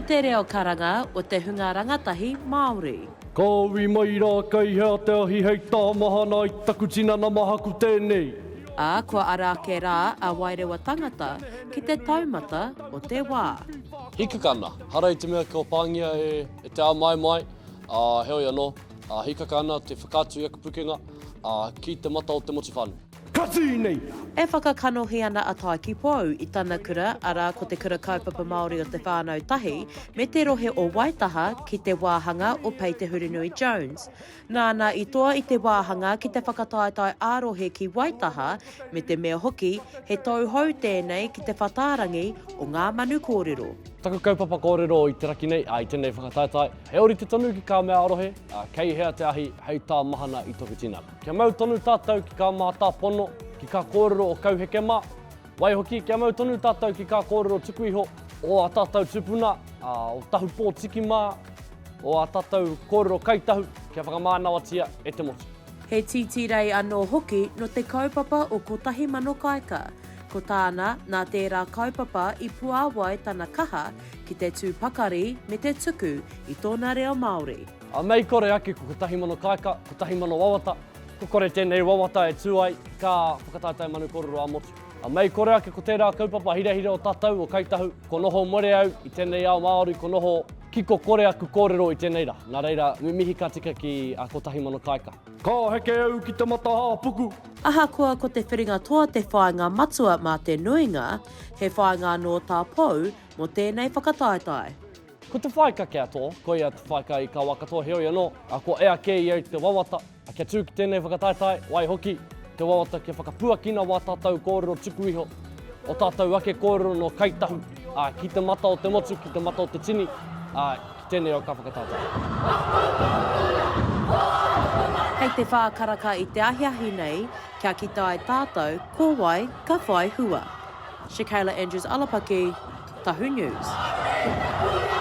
te reo karanga o te hunga rangatahi Māori. Ka ui mai rā kei hea te ahi hei tā mahana i taku tinana mahaku tēnei. Ā, kua ara ake rā a Wairewa tangata ki te taumata o te wā. Hikaka ana, hara i te mea kua pāngia e te āmaimai, ā, heoi anō, ā, hikaka ana te whakaatu i aku pukenga, ā, ki te mata o te motu whānui. Ka tīnei! E whakakanohi ana a Taiki Pou i tana kura, arā, ko Te Kura Kaupapa Māori o Te Whānau Tahi, me te rohe o Waitaha ki te wāhanga o Pei Te Hurinui Jones. Nāna i toa i te wāhanga ki te whakataetae ā-rohe ki Waitaha, me te mea hoki, he tau hou tēnei ki te whatārangi o ngā manu kōrero. Taku kaupapa kōrero i te raki nei, ā, i tēnei whakataetae, he ōrite tonu ki kā mea ā-rohe, ā, kei hea te ahi hei tā mahana i toku tinana. Kia mau tonu tātou ki kā mātāpono, ki kā kōrero o kauheke mā, waihoki, kia mau tonu tātou ki kā kōrero tuku iho o ā tātou tūpuna, ā, o Tahupōtiki mā, o ā tātou kōrero Kai Tahu kia whakamānawatia e te motu. He tītīrei anō hoki nō te kaupapa o 1000 Kāika. Ko tāna, nā tērā kaupapa i puāwai tana kaha ki te tū pakari me te tuku i tōna reo Māori. A mei kore ake ko 1000 Kāika, 1000 wawata, ko kore tēnei wawata e tū ai ki kā whakataetae manu kōrero ā-motu. A mei kore ake ko tērā kaupapa hirahira o tātou o Kai Tahu, ko noho more au i tēnei ao Māori, ko noho Kiko kore aku kōrero i tēnei rā, nā reira, me mihi ka tika ki a 1000 Kāika. Ka heke au ki te matahāpuku. Ahakoa ko te whiringa toa te whāinga matua mā te nuinga, he whāinga anō tā Pou mō tēnei whakataetae. Ko te whāika kia tō, koia te whāika i ka wā katoa heoi anō, kua ea kē i au te wawata, Kia tū ki tēnei whakataetae, waihoki, te wawata kia whakapuakina wā tātou kōrero tuku iho, o tātou ake kōrero nō Kai Tahu, ā, ki te mata o te motu, ki te mata o te tini, ā, ki tēnei o ka whakataetae. Hei te whā karaka i te ahiahi nei, kia kite ai tātou ko wai ka whai hua. Shakayla Andrews Alapaki, Tahu News.